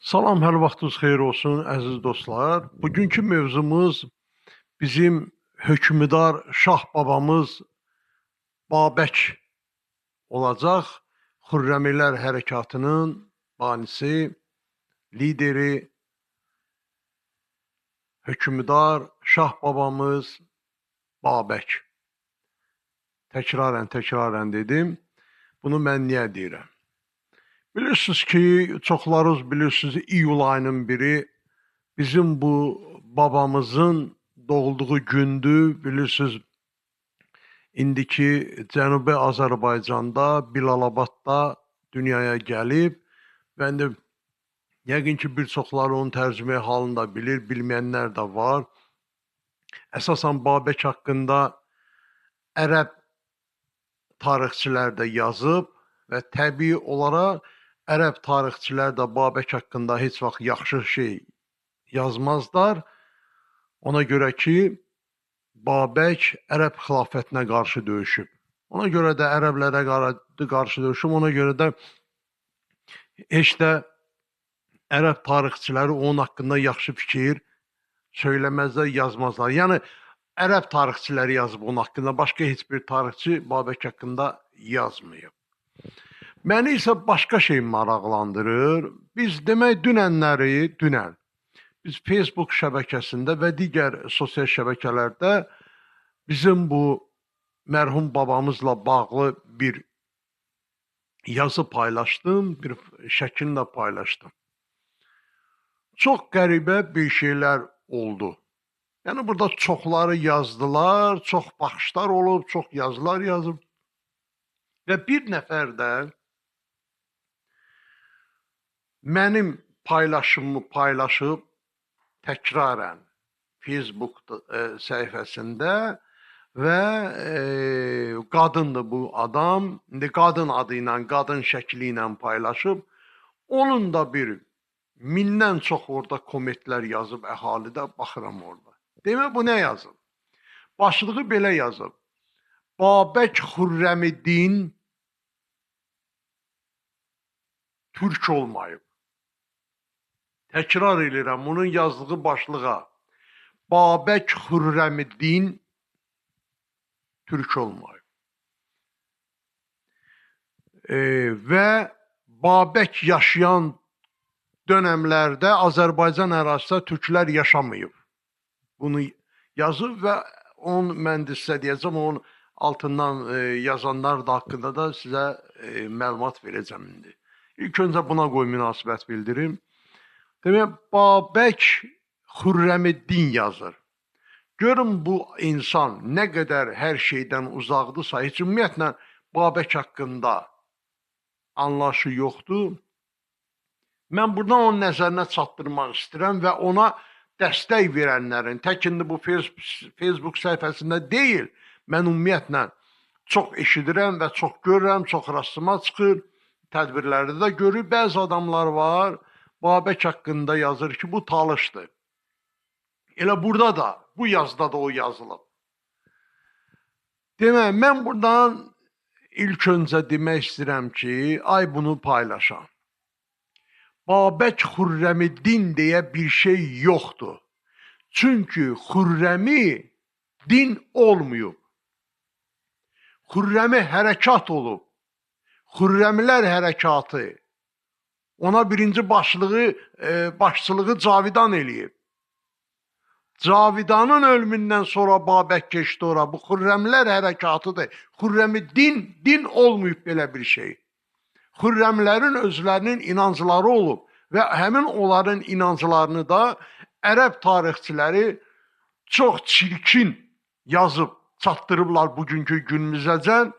Salam, hər vaxtınız xeyir olsun, əziz dostlar. Bugünkü mövzumuz bizim hökmdar şah babamız Babək olacaq. Xürrəmilər hərəkatının banisi, lideri, hökmdar şah babamız Babək. Təkrarən dedim. Bunu mən niyə deyirəm? Bilirsiniz ki, çoxlarınız bilirsiniz, iyul ayının biri bizim bu babamızın doğulduğu gündür. Bilirsiniz, indiki Cənubi Azərbaycanda, Bilalabadda dünyaya gəlib. Və indi yəqin ki, bir çoxları onun tərcümeyi halını da bilir, bilməyənlər də var. Əsasən Babək haqqında ərəb tarixçilər də yazıb və təbii olaraq ərəb tarixçilər də Babək haqqında heç vaxt yaxşı şey yazmazlar. Ona görə ki, Babək ərəb xilafətinə qarşı döyüşüb. Ona görə də ərəblərə qarşı döyüşüb. Ona görə də heç də ərəb tarixçiləri onun haqqında yaxşı fikir söyləməzlər, yazmazlar. Yəni, ərəb tarixçiləri yazıb onun haqqında, başqa heç bir tarixçi Babək haqqında yazmayıb. Məni isə başqa şey maraqlandırır. Biz demək dünən biz Facebook şəbəkəsində və digər sosial şəbəkələrdə bizim bu mərhum babamızla bağlı bir yazı paylaşdım, bir şəkillə də paylaşdım. Çox qəribə bir şeylər oldu. Yəni burada çoxları yazdılar, çox baxışlar olub, çox yazılar yazıb. Və bir nəfər də mənim paylaşımımı paylaşıb təkrarən Facebook səhifəsində və qadındır bu adam, indi qadın adı ilə, qadın şəkli ilə paylaşıb, onun da bir 1000-dən çox orada kommentlər yazıb əhalidə, baxıram orada. Demək, bu nə yazıb? Başlığı belə yazıb. Babək Xürrəmiddin türk olmayıb. Təkrar eləyirəm bunun yazdığı başlığa. Babək Xürrəmiddin türk olmayıb. Və Babək yaşayan dönəmlərdə Azərbaycan ərazisində türklər yaşamayıb. Bunu yazıb və onu mən də sizə deyəcəm, onun altından yazanlar da haqqında da sizə məlumat verəcəm indi. İlk öncə buna qoy münasibət bildirim. Demək, Babək Xürrəmiddin yazır. Görün bu insan nə qədər hər şeydən uzaqdırsa, heç ümumiyyətlə Babək haqqında anlayışı yoxdur. Mən buradan onun nəzərinə çatdırmaq istəyirəm və ona dəstək verənlərin, tək indi bu Facebook səhifəsində deyil, mən ümumiyyətlə çox eşidirəm və çox görürəm, çox rastıma çıxır, tədbirlərdə də görür. Bəzi adamlar var, Babək haqqında yazır ki, bu talışdır. Elə burada da, bu yazıda da o yazılıb. Demək, mən buradan ilk öncə demək istəyirəm ki, ay bunu paylaşam. Babək Xürrəmiddin deyə bir şey yoxdur. Çünki Xürrəmi din olmayıb. Xürrəmi hərəkat olub. Xürrəmilər hərəkatı. Ona birinci başçılığı Cavidan eləyib. Cavidanın ölümündən sonra Babək keçdi ora. Bu Xürrəmilər hərəkatıdır. Xürrəmi din olmayıb belə bir şey. Xürrəmlərin özlərinin inancları olub və həmin onların inanclarını da ərəb tarixçiləri çox çirkin yazıb çatdırıblar bugünkü günümüzəcən.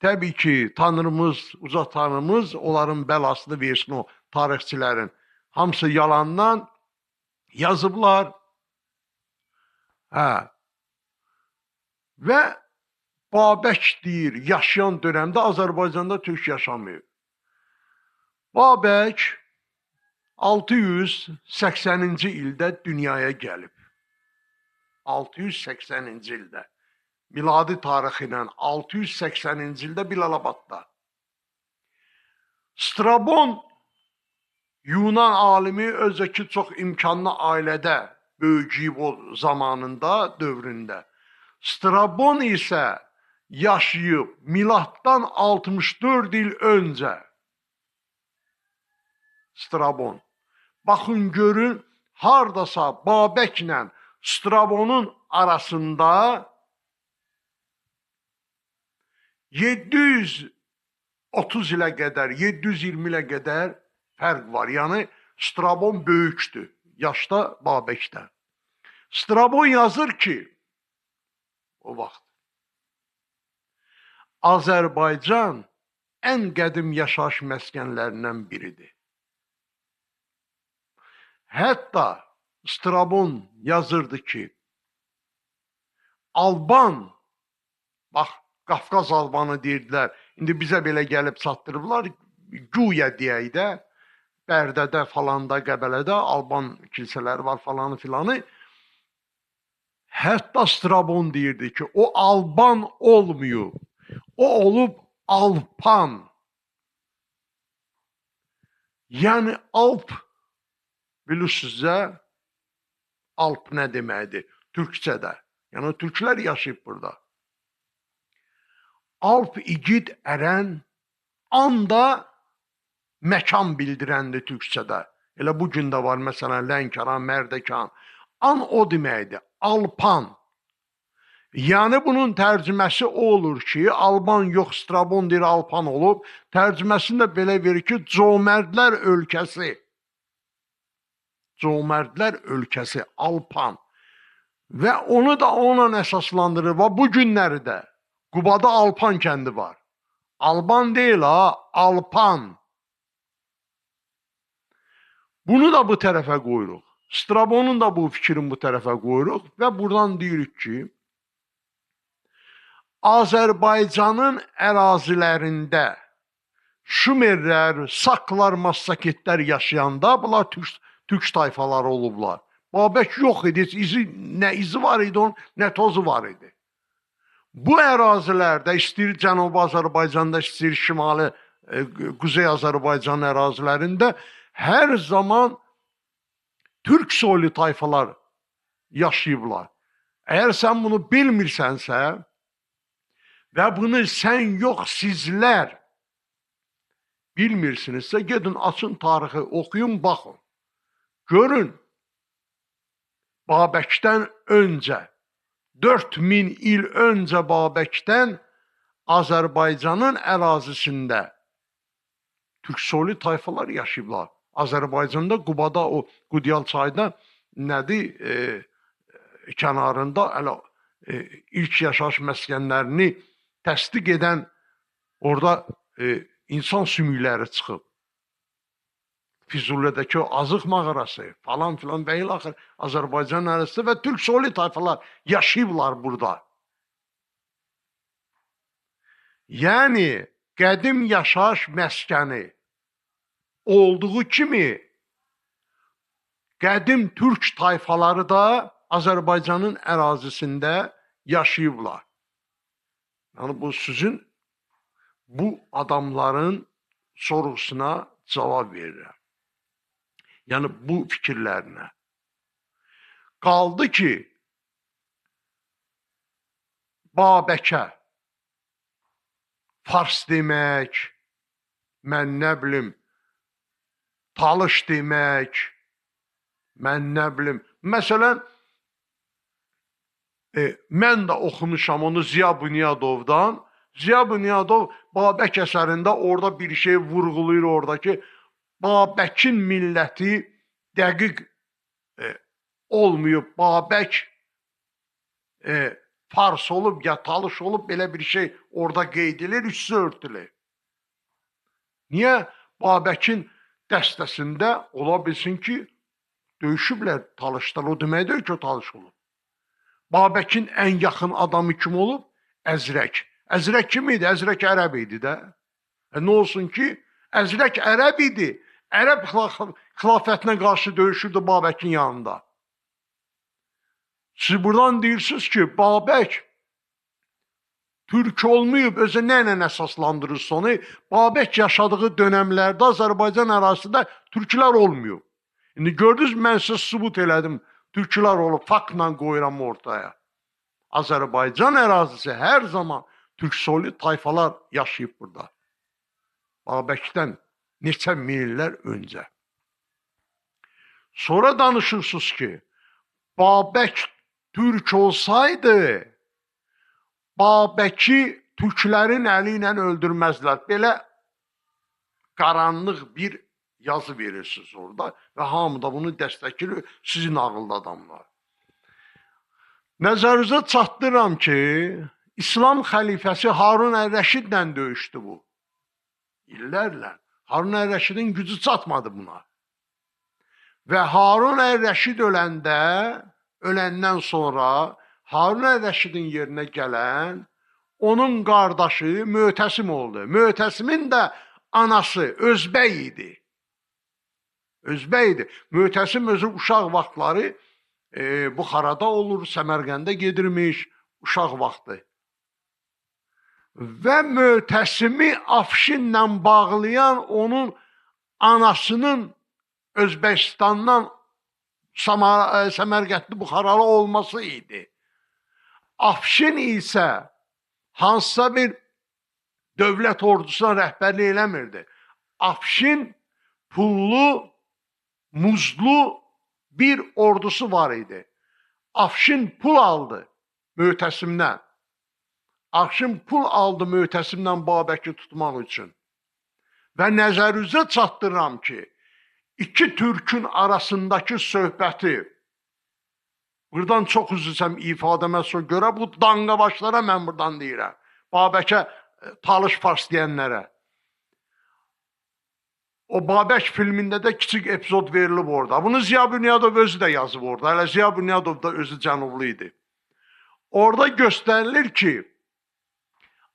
Təbii ki, Tanrımız, uca Tanrımız onların bəlasını versin o tarixçilərin. Hamısı yalandan yazıblar. Hə. Və Babək deyir, yaşayan dönəmdə Azərbaycanda türk yaşamayıb. Babək 680-ci ildə dünyaya gəlib. 680-ci ildə. Miladi tarixi ilə 680-ci ildə Bilalabadda. Strabon Yunan alimi özü ki çox imkanlı ailədə böyüyüb o zamanında, dövründə. Strabon isə yaşayıb miladdan 64 il öncə. Strabon. Baxın görün, hardasa Babəklə Strabonun arasında 730 ilə qədər, 720 ilə qədər fərq var. Yəni Strabon böyükdür, yaşda Babəkdən. Strabon yazır ki, o vaxt Azərbaycan ən qədim yaşayış məskənlərindən biridir. Hətta Strabon yazırdı ki, Alban, bax, Qafqaz Albanı deyirdilər, indi bizə belə gəlib çatdırıblar, güya deyək də, Bərdədə falanda, Qəbələdə Alban kilsələri var falanı filanı. Hətta Strabon deyirdi ki, o Alban olmayıb, o olub Alpan. Yəni Alp, bilirsinizsə, Alp nə deməkdir türkçədə? Yəni türklər yaşayıb burada. Alp igid ərən anda məkan bildirəndir türkçədə. Elə bu gün də var məsələn Lənkəran, Mərdəkan. An o deməkdir, Alpan. Yəni bunun tərcüməsi o olur ki, Alban yox, Strabon deyir Alpan olub. Tərcüməsini də belə verir ki, Comərdlər ölkəsi. Comərdlər ölkəsi, Alpan. Və onu da onunla əsaslandırır. Və bu günləri də Qubada Alpan kəndi var. Alban deyil ha, Alpan. Bunu da bu tərəfə qoyuruq. Strabonun da bu fikrini bu tərəfə qoyuruq və buradan deyirik ki, Azərbaycanın ərazilərində Şumerlər, Saklar, Massaketlər yaşayanda bunlar türk tayfaları olublar. Babək yox idi, izi, nə izi var idi onun, nə tozu var idi. Bu ərazilərdə, istəyir Cənubi Azərbaycanda, istəyir Şimali, Quzey Azərbaycan ərazilərində hər zaman türk soylu tayfalar yaşayıblar. Əgər sən bunu bilmirsənsə və bunu sən yox, sizlər bilmirsinizsə, gedin açın tarixi, oxuyun, baxın. Görün, Babəkdən öncə, 4000 il öncə Babəkdən Azərbaycanın ərazisində türk soylu tayfalar yaşayıblar. Azərbaycanda Qubada, o Qudyal çayda nədir, kənarında hələ ilk yaşayış məskənlərini təsdiq edən orada insan sümükləri çıxıb. Füzulidəki o Azıq mağarası falan filan və ilaxır Azərbaycan ərazisində və türk soylu tayfalar yaşayıblar burada. Yəni qədim yaşayış məskəni olduğu kimi qədim türk tayfaları da Azərbaycanın ərazisində yaşayıblar. Yəni bu sizin bu adamların sorğusuna cavab verirəm. Yəni bu fikirlərinə. Qaldı ki, Babəkə Fars demək, mən nə bilim, Talış demək, mən nə bilim. Məsələn, mən də oxumuşam onu Ziya Bünyadovdan. Ziya Bünyadov Babək əsərində orada bir şey vurğulayır orada ki, Babəkin milləti dəqiq olmayıb, Babək Fars olub ya Talış olub, belə bir şey orada qeyd edilir, üstü örtülür. Niyə? Babəkin dəstəsində ola bilsin ki, döyüşüblər Talışlar, o demək deyil ki, o Talış olub. Babəkin ən yaxın adamı kim olub? Əzrək. Əzrək kim idi? Əzrək ərəb idi də. Nə olsun ki, Əzrək ərəb idi. Ərəb xilafətinə qarşı döyüşürdü Babəkin yanında. Siz buradan deyirsiniz ki, Babək Türk olmayıb, özü nə ilə əsaslandırırsınız onu? Babək yaşadığı dönəmlərdə Azərbaycan ərazisində türklər olmayıb. İndi gördünüz, mən sizə sübut elədim, türklər olub, faktla qoyuram ortaya. Azərbaycan ərazisi hər zaman türk soylu tayfalar yaşayıb burada. Babəkdən neçə min illər öncə. Sonra danışırsınız ki, Babək türk olsaydı, Babəki türklərin əli ilə öldürməzlər. Belə qaranlıq bir yazı verirsiniz orada və hamı da bunu dəstəkləyir, sizin ağıllı adamlar. Nəzərinizə çatdırıram ki, İslam xəlifəsi Harun Ər-Rəşidlə döyüşdü bu. İllərlə. Harun Ər-Rəşidin gücü çatmadı buna. Və Harun Ər-Rəşid öləndən sonra Harun Ər-Rəşidin yerinə gələn onun qardaşı Möhtəsim oldu. Möhtəsimin də anası Özbək idi. Özbək idi. Möhtəsim özü uşaq vaxtları Buxarada olur, Səmərqəndə gedirmiş uşaq vaxtı. Və Möhtəsimi Afşinlə bağlayan onun anasının Özbəkistandan Səmərqədli Buxaralı olması idi. Afşin isə hansısa bir dövlət ordusuna rəhbərlik eləmirdi. Afşin pullu, muzlu bir ordusu var idi. Afşin pul aldı Möhtəsimdən. Afşin pul aldı Möhtəsimdən Babəki tutmaq üçün. Və nəzərinizə çatdırıram ki, iki türkün arasındakı söhbəti, buradan çox üzülsəm ifadəmə görə, bu danqabaşlara mən buradan deyirəm. Babəkə talış fars deyənlərə. O Babək filmində də kiçik epizod verilib orada. Bunu Ziya Bünyadov özü də yazıb orada. Hələ Ziya Bünyadov da özü cənublu idi. Orada göstərilir ki,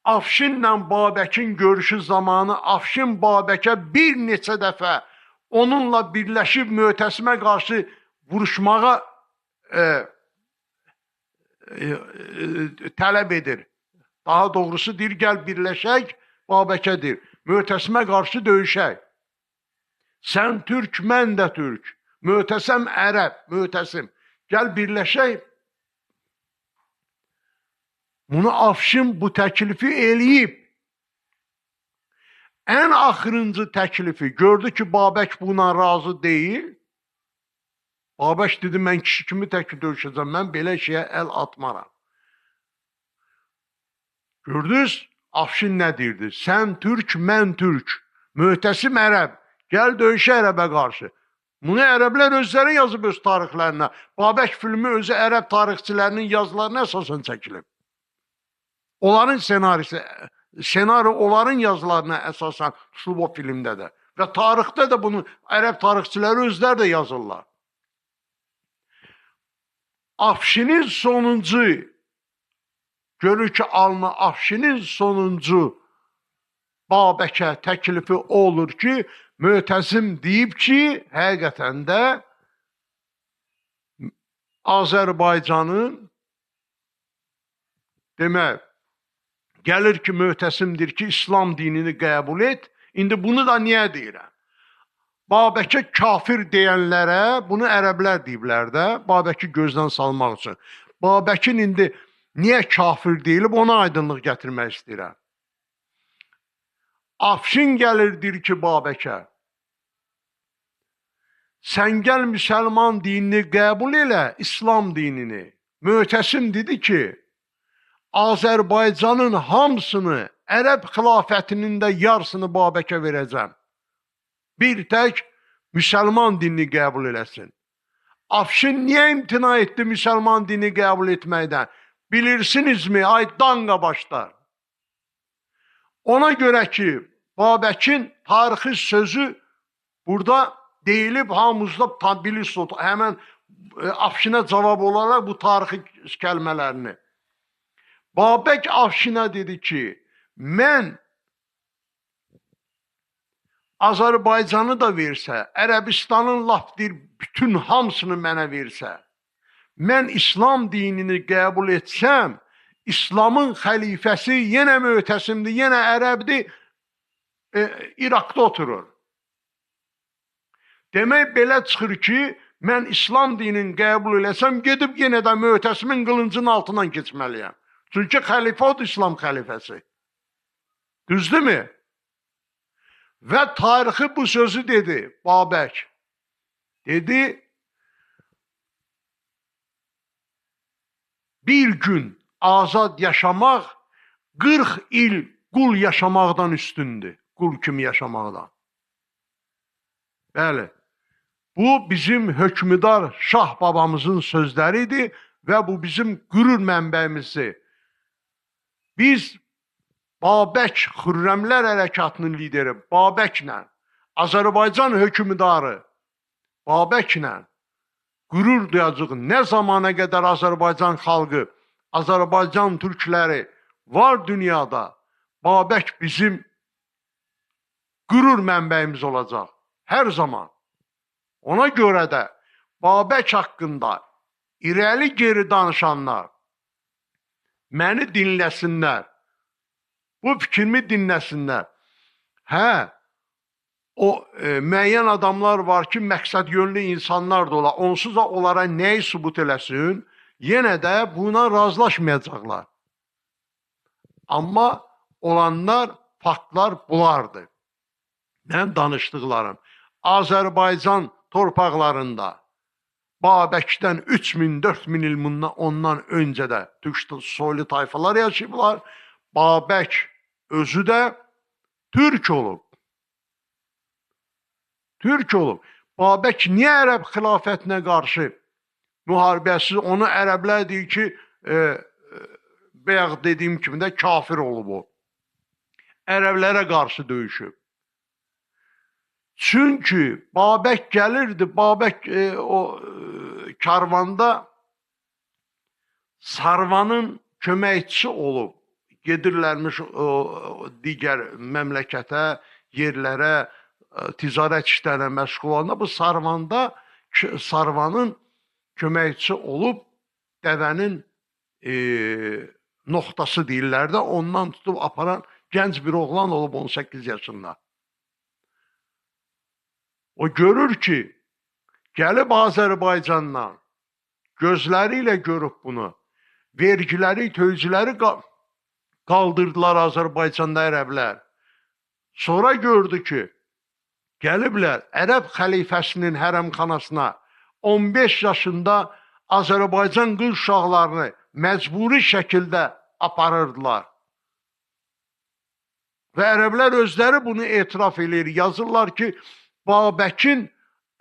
Afşinlə Babəkin görüşü zamanı Afşin Babəkə bir neçə dəfə onunla birləşib Möhtəsimə qarşı vuruşmağa tələb edir. Daha doğrusu deyir, gəl birləşək, Babəkə deyir, Möhtəsimə qarşı döyüşək. Sən türk, mən də türk, Möhtəsəm ərəb, Möhtəsim. Gəl birləşək. Bunu Afşin bu təklifi eləyib. Ən axırıncı təklifi gördü ki, Babək buna razı deyil. Babək dedi, mən kişi kimi tək döyüşəcəm, mən belə şeyə əl atmaram. Gördünüz, Afşin nə deyirdi? Sən türk, mən türk, Möhtəsim ərəb, gəl döyüşə ərəbə qarşı. Bunu ərəblər özləri yazıb öz tarixlərinə. Babək filmi özü ərəb tarixçilərinin yazılarına əsasən çəkilib. Onların senarisi, senaryo onların yazılarına əsasən tutulub o filmdə də. Və tarixdə də bunu ərəb tarixçiləri özləri də yazırlar. Afşinin sonuncu, görür ki, alnı Afşinin sonuncu Babəkə təklifi olur ki, Möhtəsim deyib ki, həqiqətən də Azərbaycanın, demək, gəlir ki, Möhtəsimdir ki, İslam dinini qəbul et. İndi bunu da niyə deyirəm? Babəkə kafir deyənlərə, bunu ərəblər deyiblər də, Babəki gözdən salmaq üçün. Babəkin indi niyə kafir deyilib, ona aydınlıq gətirmək istəyirəm. Afşin gəlir, deyir ki, Babəkə, sən gəl müsəlman dinini qəbul elə, İslam dinini. Möhtəsim dedi ki, Azərbaycanın hamısını, Ərəb xilafətinin də yarısını Babəkə verəcəm. Bir tək müsəlman dinini qəbul eləsin. Afşin niyə imtina etdi müsəlman dinini qəbul etməkdən? Bilirsinizmi, ay danqa başlar. Ona görə ki, Babəkin tarixi sözü burada deyilib, hamımızda bilirsiniz, həmən Afşinə cavab olaraq bu tarixi kəlmələrini. Babək Afşinə dedi ki, mən Azərbaycanı da versə, Ərəbistanın lap deyir, bütün hamısını mənə versə, mən İslam dinini qəbul etsəm, İslamın xəlifəsi yenə möhtəsimdir, yenə ərəbdir, İraqda oturur. Demək, belə çıxır ki, mən İslam dinini qəbul eləsəm, gedib yenə də möhtəsimin qılıncının altından keçməliyəm. Çünki xəlifə odur, İslam xəlifəsi. Düzdürmü? Və tarixi bu sözü dedi Babək. Dedi, bir gün azad yaşamaq 40 il qul yaşamaqdan üstündür. Qul kimi yaşamaqdan. Bəli, bu bizim hökmdar Şah babamızın sözləri idi və bu bizim qürur mənbəyimizdir. Biz Babək Xürrəmlər Hərəkatının lideri Babəklə, Azərbaycan hökmdarı Babəklə qürur duyacaq. Nə zamana qədər Azərbaycan xalqı, Azərbaycan türkləri var dünyada, Babək bizim qürur mənbəyimiz olacaq. Hər zaman. Ona görə də Babək haqqında irəli geri danışanlar məni dinləsinlər. Bu fikrimi dinləsinlər. Hə, o müəyyən adamlar var ki, məqsəd yönlü insanlar da olar. Onsuz da onlara nəyi sübut eləsin, yenə də buna razılaşmayacaqlar. Amma olanlar, faktlar bunlardır. Mənim danışdıqlarım. Azərbaycan torpaqlarında Babəkdən 3000-4000 il ondan öncə də türk soylu tayfalar yaşayıblar. Babək özü də türk olub. Türk olub. Babək niyə ərəb xilafətinə qarşı müharibəsiz? Onu ərəblər deyir ki, bayaq dediyim kimi də kafir olub o. Ərəblərə qarşı döyüşüb. Çünki Babək gəlirdi, Babək o karvanda Sarvanın köməkçisi olub. Gedirlərmiş o digər məmləkətə, yerlərə, ticarət işlərinə məşğul olanda bu Sarvanda Sarvanın köməkçisi olub dəvənin noxtası deyirlər də, ondan tutub aparan gənc bir oğlan olub 18 yaşında. O görür ki, gəlib Azərbaycandan, gözləri ilə görüb bunu, vergiləri, töycüləri qaldırdılar Azərbaycanda ərəblər. Sonra gördü ki, gəliblər ərəb xəlifəsinin hərəmxanasına 15 yaşında Azərbaycan qız uşaqlarını məcburi şəkildə aparırdılar. Və ərəblər özləri bunu etiraf eləyir. Yazırlar ki, Babəkin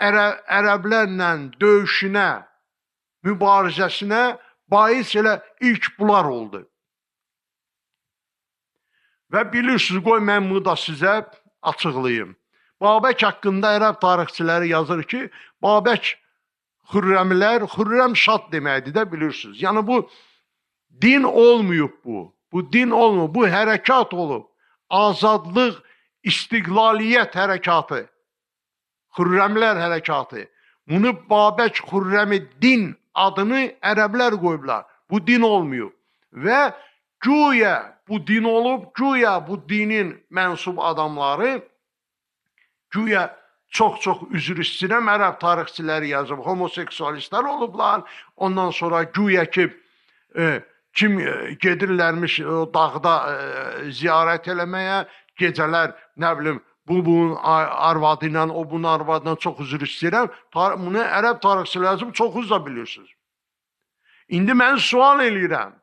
ərəblərlə döyüşünə, mübarizəsinə bais elə ilk bunlar oldu. Və bilirsiniz, qoy mən bunu da sizə açıqlayım. Babək haqqında ərəb tarixçiləri yazır ki, Babək Xürrəmlər, Xürrəm şad deməkdir də bilirsiniz. Yəni bu din olmayıb bu. Bu din olmayıb, bu hərəkat olub. Azadlıq, istiqlaliyyət hərəkatı. Xürrəmlər hərəkatı. Bunu Babək Xürrəmi din adını ərəblər qoyublar. Bu din olmayıb. Və güya bu din olub, güya bu dinin mənsub adamları, güya çox-çox üzr istəyirəm, ərəb tarixçiləri yazıb, homoseksualistlər olublar. Ondan sonra güya ki, kim gedirlərmiş o dağda ziyarət eləməyə, gecələr, nə bilim, bu bunun arvadı ilə, o bunun arvadı ilə, çox üzr istəyirəm. Bunu ərəb tarixçiləri yazıb, çoxunuz da bilirsiniz. İndi mən sual eləyirəm.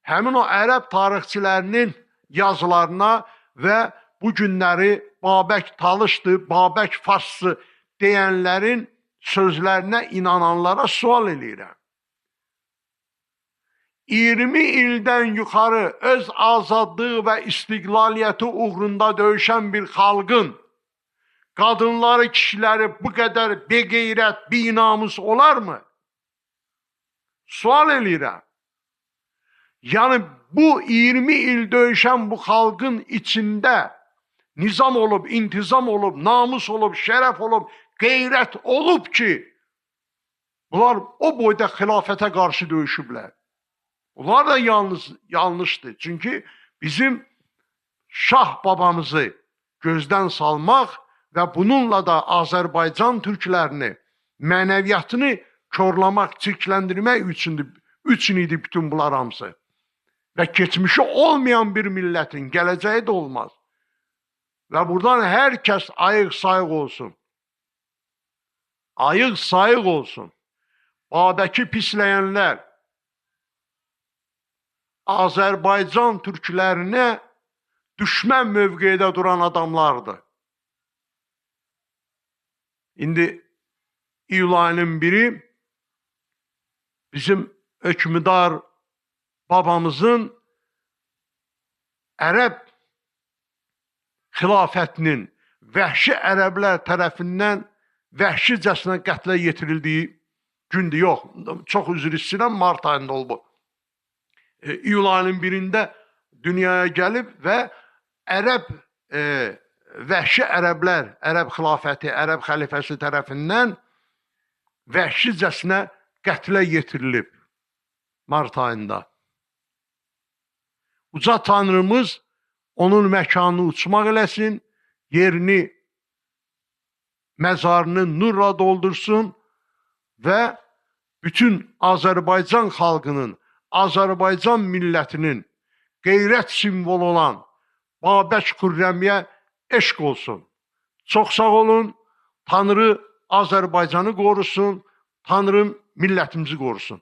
Həmin o ərəb tarixçilərinin yazılarına və bu günləri Babək Talışdı, Babək Farslı deyənlərin sözlərinə inananlara sual eləyirəm. 20 ildən yuxarı öz azadlığı və istiqlaliyyəti uğrunda döyüşən bir xalqın qadınları, kişiləri bu qədər beqeyrət, binamus olarmı? Sual eləyirəm. Yəni bu 20 il döyüşən bu xalqın içində nizam olub, intizam olub, namus olub, şərəf olub, qeyrət olub ki, bunlar o boyda xilafətə qarşı döyüşüblər. Bunlar da yanlışdır. Çünki bizim şah babamızı gözdən salmaq və bununla da Azərbaycan türklərini, mənəviyyatını korlamaq, çirkləndirmək üçün idi bütün bunlar hamısı. Və keçmişi olmayan bir millətin gələcəyi də olmaz. Və buradan hər kəs ayıq sayıq olsun. Ayıq sayıq olsun. Babəki pisləyənlər Azərbaycan türklərinə düşmən mövqedə duran adamlardır. İndi iyul ayının biri bizim hökmdar babamızın Ərəb xilafətinin vəhşi ərəblər tərəfindən vəhşicəsinə qətlə yetirildiyi gündür. Yox, çox üzr istəyirəm, mart ayında olub. İyul ayının birində dünyaya gəlib və ərəb vəhşi ərəblər, ərəb xilafəti, ərəb xəlifəsi tərəfindən vəhşicəsinə qətlə yetirilib mart ayında. Uca Tanrımız onun məkanını uçmaq eləsin, yerini, məzarını nurla doldursun və bütün Azərbaycan xalqının, Azərbaycan millətinin qeyrət simvolu olan Babək Xürrəmiyə eşq olsun. Çox sağ olun. Tanrı Azərbaycanı qorusun, Tanrı millətimizi qorusun.